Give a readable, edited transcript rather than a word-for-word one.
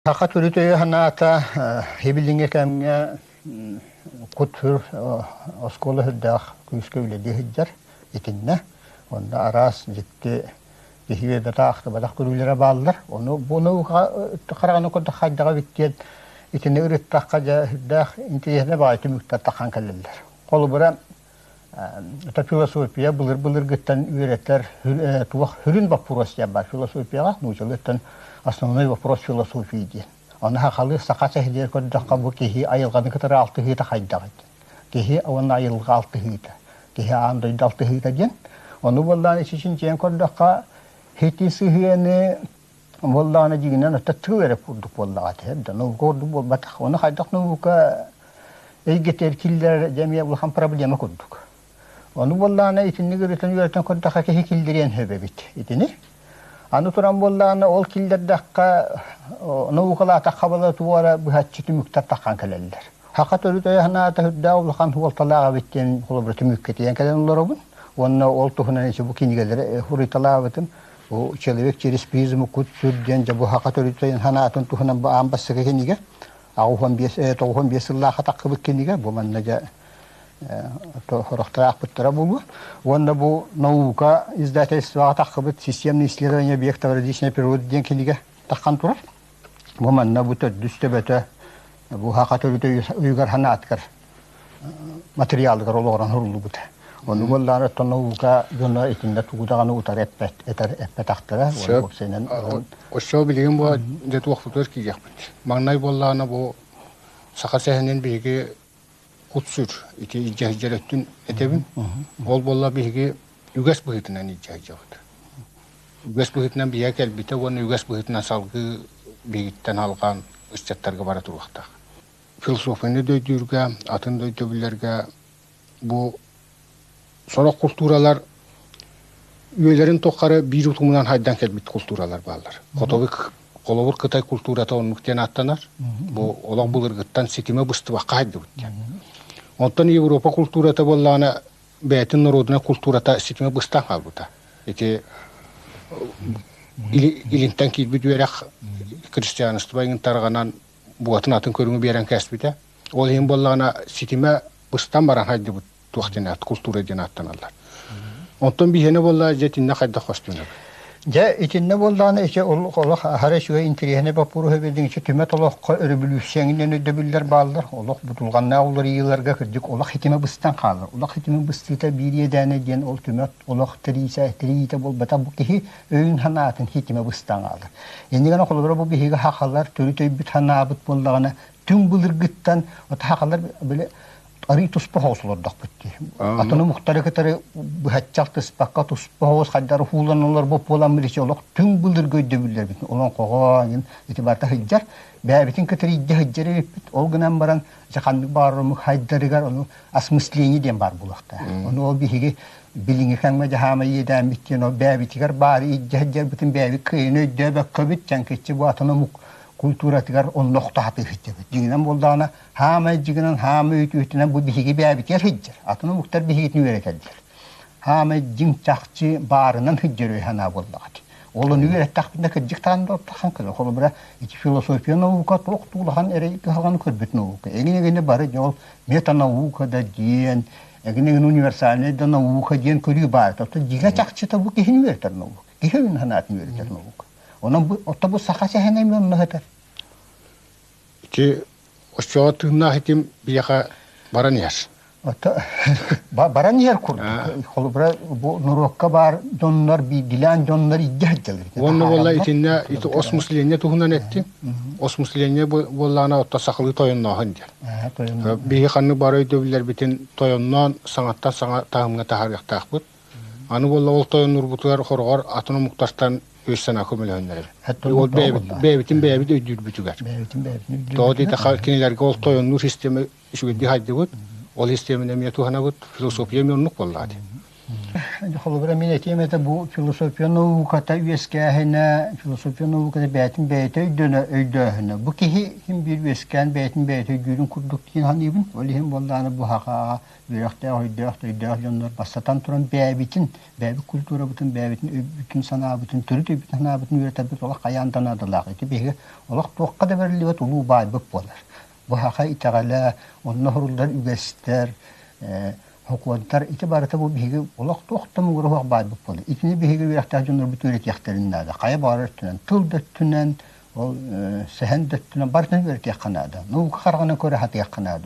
Саха төрүт өйө-санаата хибилиҥҥи кэмҥэ кут-сүр оскуола сүрдээх күүскэ үлэлии сылдьар итиннэ. Онно араас дьикти киһи үөбэтэх ахтыбатах көрүүлэрэ бааллар. Ону бу наука хараҕына курдук хайдаҕа эбит диэн итини ырыттахха дьэ сүрдээх интэриэһинэй баҕайы түмүктэр таххан кэлэллэр. Холобура, Это философия былыр-былыргыттан үөрэтэр туох сүрүн боппуруос диэн баар философияҕа нуучалыыттан основной вопрос философии диэн. Ону сахалыы саха сэһидиэр көрдөххө бу киһи айылҕаны кытары алтыһыыта хайдаҕый киһи уонна айылҕа алтыһыыта киһи аан дойду алтыһыыта диэн. Ону буоллаан ичи чинчийэн көрдөххө хити сыһыаны буоллаҕына дьиҥинэн оттон тыл эрэ курдук буоллаҕа этэ да наука курдук буолбатах. Ону хайдах наука эйгэтигэр киллэрэр дьэ эмиэ улахан проблема курдук. Ону буоллаҕына итинник ырытан үөрэтэн көрдөххө киһи киллэриэн сөп эбит итини. Аны туран буоллаҕына ол киллэрдэххэ наукалаатахха буола туора быһаччы түмүктэр таххан кэлэллэр. Саха төрүт өйө санаата үрдээх улахан суолталаах эбит диэн холобура түмүккэ тиийэн кэлэн олоробун. Уонна ол туһунан ити бу кинигэлэри суруйталаабытым. Бу «Человек через призму кут-сүр» диэн дьэ бу саха төрүт санаатын туһунан бу аан бастакы кинигэ. 95 сыллаахха таххыбыт кинигэ. Бу манна дьэ сорохтор аахпыттара буолуо. Уонна бу наука издательствоҕа таххыбыт «Системное исследование объектов различной природы» диэн кинигэ таххан турар. Бу манна бу төрдүс төбөтө бу саха төрүт өйүгэр санаатыгар материалыгар олоҕуран суруллубута. Ону буоллаҕына оттон наука дьоно итиннэ тугу даҕаны утары эппэт этэр эппэтэхтэрэ. Уопсайынан Оччоҕо билигин бу дьэ туохпутугар киириэхпит. Маҥнай буоллаҕына бу саха сэһэнин биһиги кут-сүр ити илдьэ сылдьар өттүн этэбин. Ол буолла биһиги үгэс быһыытынан илдьэ сылдьабыт. Үгэс быһыытынан биһиэхэ кэлбитэ уонна үгэс быһыытынан салгыы биһигиттэн алҕаан ыччаттарга бара туруохтаах. Философияны да өйдүүргэ, атын да өйдөбүллэргэ бу сорох култууралар үйэлэрин тухары биир утумунан хайдан кэлбит култууралар бааллар. Хотовик холобур Кытай култуурата оннук диэн ааттанар. Бу олох былыргыттан ситимэ быстыбакка хайдыбыт диэн. Онтон Европа култуурата буоллаҕына бэйэтин норуодунай култуурата ситимэ быстан хаалбыта. Ити илинтэн киирбит үөрэх христианство иҥин тарҕанан буотун атын көрүҥү биэрэн кээспитэ. Ол иһин буоллаҕына ситимэ быстан баран хайдыбыт туох диэн аат култуура диэн ааттаналлар. Онтон биһиэнэ буолла дьэ итиннэ хайдах хостунар? Дьэ итиннэ буоллаҕына ити олох аһара үчүгэй интэриэһинэй боппуруоһу биэрдиҥ ити түмэт олоххо өрөбүлүүссүйэҥинэн өйдөбүллэр бааллар. Олох бутулҕаннаах уларыйыыларга кырдьык олох ситимэ быстан хаалар. Олох ситимэ быстыыта биир иэдээнэ диэн ол түмэт олох тэрийсэ тэрийиитэ буолбатах бу киһи өйүн-санаатын ситимэ быстан хаалар. Иннигэн холобура бу биһиги сахалар төрүт өйбүт санаабыт буоллаҕына түҥ былыргыттан сахалар били арый туспа соҕус олордохпут дии. Атын омуктары кытары быһаччы алтыспакка туспа соҕус хайдары хуулан олорбут буоламмыт ити олох түҥ былыргы өйдөбүллэрбит олоҥхоҕо ити барыта сылдьар. Бэйэбитин кытары илдьэ сылдьар эбиппит. Ол гынан баран дьэ ханнык баҕарар омук хайдарыгар ону осмысление диэн баар буолуохтаах. Ону ол биһиги билиҥҥи кэмҥэ дьаһаама иэдээммит диэн ол бэйэбитигэр баары илдьэ сылдьарбытын бэйэбит кыайан өйдөөбөккөбүт чэҥкиччи бу атын омук культуратыгар онно охто сатыы сылдьабыт. Дьиҥинэн буоллаҕына хаамай дьигинэн хаамай үтүөтүнэн бу биһиги бэйэбитигэр сылдьар. Атын омуктар биһигитин үөрэтэллэр. Хаамай дьиҥ чахчы баарынан сылдьар өй санаа буоллаҕа дии. Ол ону үөрэттэхпинэ кырдьык таан да оттахан кэлэр. Холобура, ити философия наука туох улахан эрэй кыһалҕаны көрбүт наука. Эҥин-эҥини бары дьэ ол метанаука да диэн, эҥин-эҥин универсальнай да наука диэн көрүү баар. Оттон дьиҥэ чахчыта бу киһини үөрэтэр наука. Киһи өйүн санаатын үөрэтэр наука. Онон бу отто бу саха сэһэнэ эмиэ онно сытар. Ити оччоҕо тыыннаах этим биһиэхэ баран иһэр. Ото баран иһэр курдук. Холобура бу норуокка баар дьоннор биирдилээн дьоннор илдьэ сылдьаллар. Уонна буолла итиннэ ити осмысление туһунан эттим. Осмысление буоллаҕына отто сахалыы тойоннооһун диэн. Биһи ханнык бары өйдөбүллэрбитин тойонноон саҥаттан саҥа таһымҥа таһаарыахтаахпыт. Аны буолла ол тойоннуурбутугар хороҕор атын омуктартан өй-санаа көмөлөһөннөрөр. Ол бэйэбитин бэйэбит өйдүүрбүтүгэр. Тоҕо диэтэххэ кинилэргэ ол тойоннуур система үчүгэйдик хайдыбыт, ол систиэмэни эмиэ туһанабыт, философия эмиэ оннук буоллаҕа дии. Холобура, мин этиэм этэ бу философия науката үөскээһинэ, философия науката бэйэтин бэйэтэ өйдөнө өйдөөһүнэ. Бу киһи иһин биир үөскээн бэйэтин бэйэтэ өйдүүрүн курдук диэн саныыбын. Ол иһин буоллаҕына бу сахаҕа үөрэхтээх, өйдөөх, өйдөөх дьоннор бастатан туран бэйэбитин, бэйэбит культурабытын, бэйэбитин өйбүтүн санаабытын, төрүт өйбүтүн санаабытын үөрэтэрбит олох хайаан да наадалаах. Ити биһиги олох туохха да бэриллибэт улуу баайбыт буолар. Бу саха итэҕэлэ, онно суруллар үгэстэр, Хокуонтар ити барыта бу биһиги олох туох да муҥура суох баайбыт буолар. Итини биһиги үөрэхтээх дьоннорбут үөрэтиэхтэрин наада. Хайа баҕарар өттүнэн, тыл да өттүнэн, ол сэһэн да өттүнэн барытын үөрэтиэххэ наада. Наука хараҕынан көрө сатыахха наада.